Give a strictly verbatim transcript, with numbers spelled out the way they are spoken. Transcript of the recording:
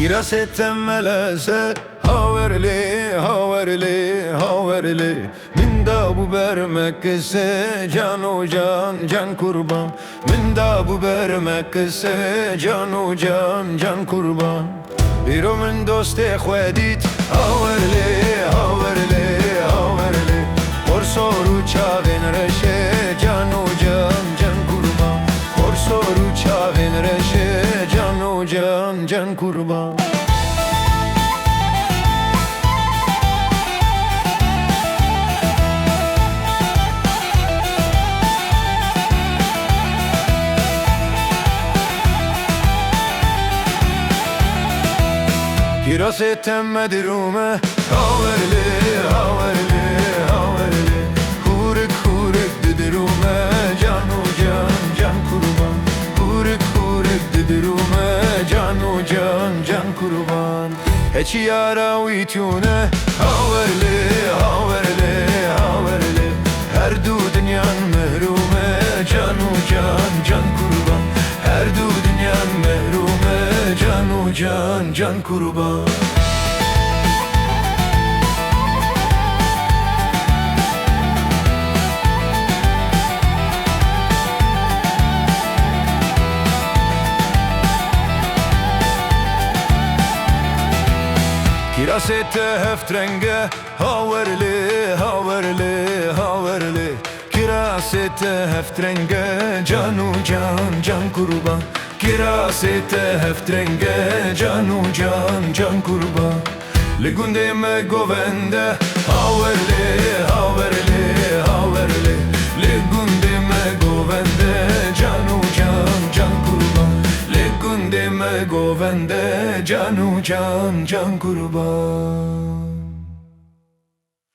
Kirasê te meleze, hawerlê, hawerlê, hawerlê. Min dabû ber me kise, can û can, can kurban. Min dabû ber me kise, can û can, can kurban. Îro min dostê xwe dît, hawerlê, hawerlê, hawerlê. Qorsor û çavên reşê, can û can, can kurban. Qorsor û çavên reşê, can û can, can kurban. Kirasê te me dirûme, hawerlê, hawerlê, hawerlê. Hûrik, hûrik didirûme, can û can, can kurban. Hûrik, hûrik didirûme, can û can, can kurban. Heçî yara wî tune, hawerlê, hawerlê, hawerlê. Her du dinyan mehrûme, can û can, can kurban. Her du dinyan mehrûme, can û can, can kurban. Kirasê te heft reng e, hawerlê, hawerlê, hawerlê. Kirasê te heft reng e, can û can, can kurban. Kirasê te heft reng e, can û can, can kurban. Li gundê me govende, hawerlê, hawerlê, hawerlê. Li gundê me govende, can û can, can kurban. Li gundê me govende, can û can, can kurban.